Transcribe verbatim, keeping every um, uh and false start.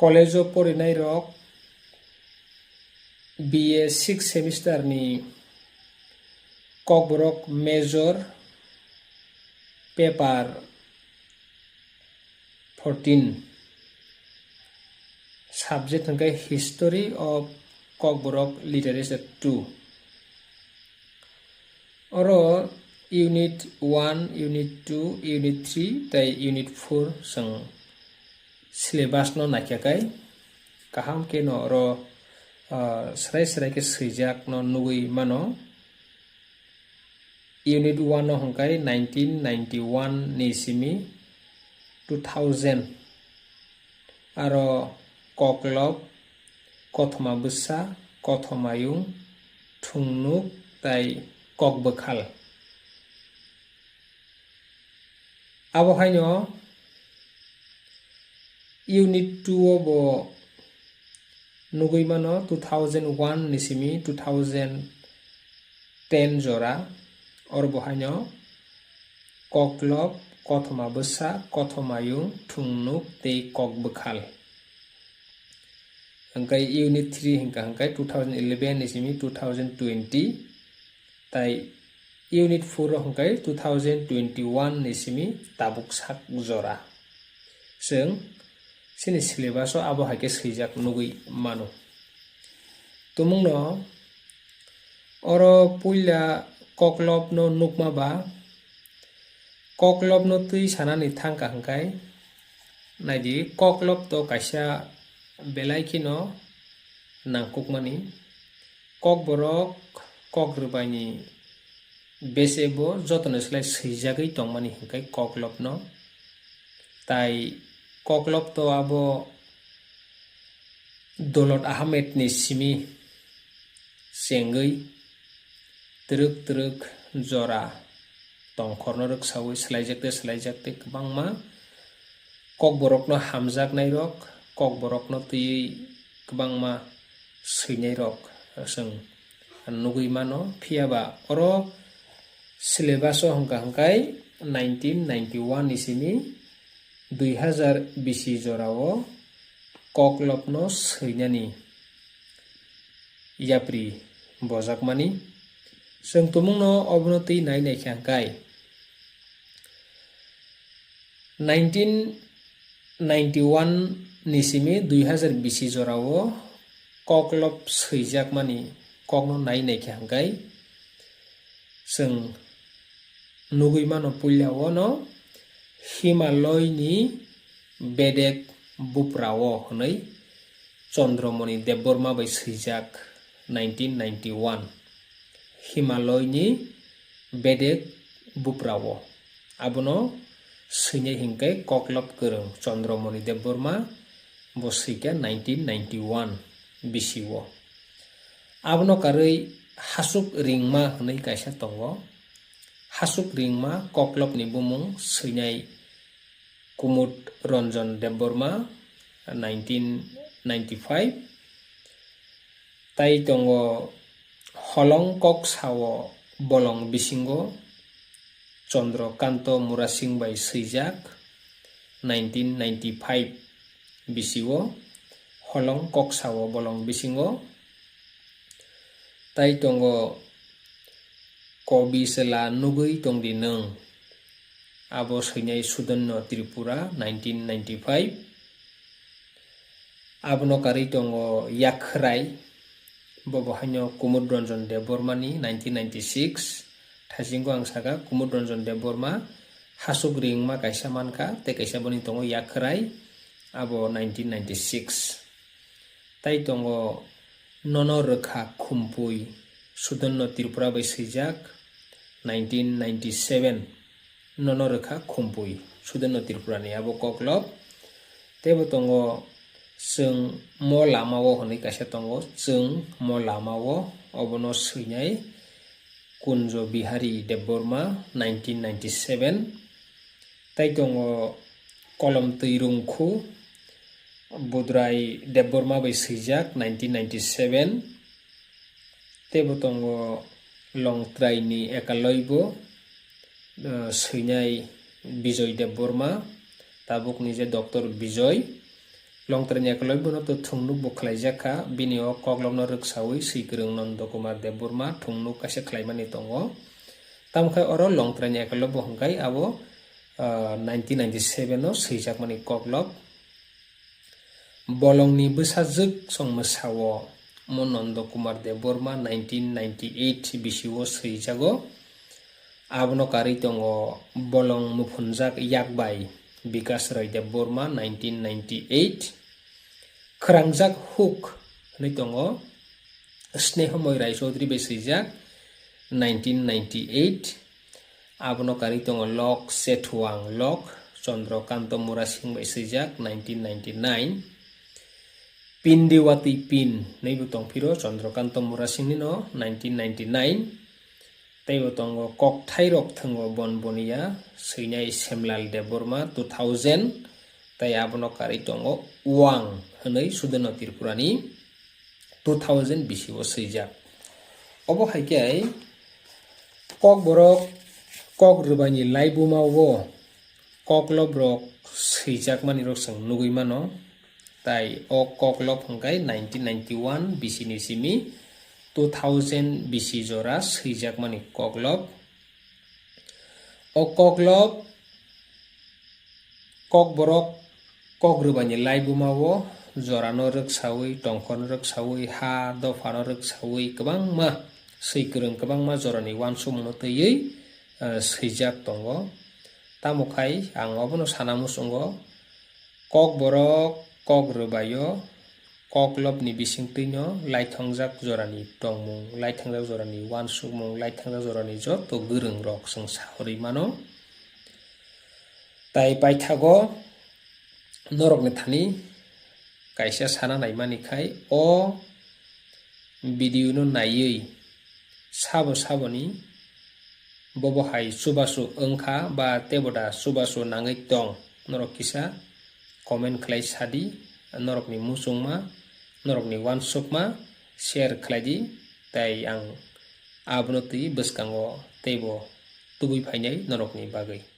College-o porinairok B A six semester-ni Kokborok major paper fourteen subject hwnkhe History of Kokborok Literature two. Oro unit one, unit two, unit three tei unit four chwng syllabus no naikha kai kaham khe no oro, ah, srai srai khe swijak no nugwi mano. Unit one o hwnkhe nineteen ninety-one ni simi two thousand. Aro koklop, kothoma bwsa, kothoma yung, thungnuk tei kokbwkhal. Abo haino unit two o bo nugwi mano two thousand one ni simi two thousand ten jora, oro bo haino koklop, kothoma bwsa, kothoma yung, thungnuk tei kokbwkhal. Hwnkhe unit three hwnkha hwnkhe two thousand eleven ni simi two thousand twenty, tai unit four o hwnkhe two thousand twenty-one ni simi tabuk sak jora. Chwng chini syllabus o abo hai khe swijak nugwi mano. Tumungno oro puila koklopno nukma ba, koklopno twi sanani thangkha hwnkhe, naidi, koklop to kaisa belai kheno nangkukmani. Kokborok, kok rwbaini bese bo jotoni slai swijagwi tongmani hwnkhe koklopno. Tai koklop to abo Dolot Ahmed ni simi chengwi twrwk twrwk jora tongkhorno rwksawi swlaijak tei swlaijak tei kwbangma kokborokno hamjaknairok, kokborokno twiwi kwbangma swinairok chwng nugwi mano. Phiya ba oro syllabus o hwnkha hwnkhe nineteen ninety-one ni simi dui hazar bisi jorao koklopno swinani yapri bojakmani. Chwng tumungno obono twi nai naikha hwnkhe, nineteen ninety-one ni simi dui hazar bisi jorao koklop swijakmani kokno nai naikha hwnkhe, chwng nugwi mano puila o no Himaloi ni bedek buprao hwnwi Chandramani Debbarma bai swijak nineteen ninety-one. Himaloi ni bedek buprao. Abono swinai hwnkhe koklop kwrwng Chandramani Debbarma, bo swikha nineteen ninety-one bisi o. Abono karwi Hasuk Ringma hwnwi kaisa tongo. Hasuk Ringma koklopni bumung swinai Kumud Ranjan Debbarma, nineteen ninety-five. Tai tongo Holong Kok Sao Bolong bisingo Chandrakanta Murasing bai swijak, nineteen ninety-five bisi o Holong Kok Sao Bolong bisingo. Tai tongo Kobi Chwla Nugwi Tongdi Nwng, abo swinai Sudanno Tripura, nineteen ninety-five. Abono karwi tongo Yakhrai, bo bo haino Kumud Ranjan Debbarmani, nineteen ninety-six. Thaisingo ang sakha Kumud Ranjan Debbarma, Hasuk Ringma kaisa mankha, tei kaisa boni tongo Yakhrai, abo nineteen ninety-six. Tai tongo Nono Rwkha Khumpui, Sudanno Tripura bai swijak, nineteen ninety-seven. Nono Rwkha Khumpui, Sudanno Tripurani abo koklop. Teibo tongo Chwng Mo Lama O hwnwi kaisa tongo, Chwng Mo Lama O, obono swinai Kunjo Bihari Debbarma, nineteen ninety-seven. Tai tongo Kolom Twi Rungkhu, Budrai Debbarma bai swijak, nineteen ninety-seven. Teibo tongo Longtraini Ekalaibo, eh, swinai Bijoy Debbarma, tabukni je Doctor Bijoy. Longtraini Ekolobyono to thungnuk bo khlaijak kha, bini o koklopno rwksawi swikwrwng Nondo Kumar Debbarma thungnuk kaisa khlaimani tongo. Tamokhe oro Longtraini Ekolobyo hwnkhe abo, ah, nineteen ninety-seven o swijakmani koklop. Bolongni bwsajwk chwng mwsao mo Nondo Kumar Debbarma nineteen ninety-eight bisio swijago. Abono karwi tongo bolong muphunjak yak bai Bikas Roy Debbarma nineteen ninety-eight. Khwrangjak huk hwnwi tongo Snehomoy Raichaudhuri bai swijak nineteen ninety-eight. Abono karwi tongo Lok Chethuang Lok Chandrakanta Murasing bai swijak nineteen ninety-nine. Pindi Watwi Pin hwnwibo tongphiro Chandrakanta Murasingni no nineteen ninety-nine. Teibo tongo Kokthairok Thwngo Bon Boniya swinai Semlal Debbarma two thousand. Tei abono karwi tongo Wang hwnwi Sudeno Tripurani two thousand bisio swijak. Obo hai khe Kokborok Kok Rwbaini laibuma o kokloprok swijakmani rok chwng nugwi mano. Tai o koklop hwnkhe nineteen ninety-one bisini simi two thousand bisi jora swijakmani koklop. O koklop Kokborok Kok Rwbaini laibuma o jorano rwksawi, tongkhorno rwksawi, ha dophano rwksawi kwbangma swikwrwng kwbangma jorani uansukmungno twiwi, eh, swijak tongo. Tamo khai ang obono sana muchungo, Kokborok Kok Rwbaio koklopni bisingtwino laithongjak jorani tongmung, laithongjak jorani uansukmung, laithongjak jorani joto gwrwngrok chwng sahorwi mano. Tai paithago norokni thani kaisa sana naimani khai o video no naiwi sabo saboni bobo hai chubachu wngkha ba teibo da chubachu nangwi tong, norok kisa comment khlai sadi, norokni muchungma, norokni uansukma share khlai di, tai ang abono twi bwskango teibo tubui phainai norokni bagwi.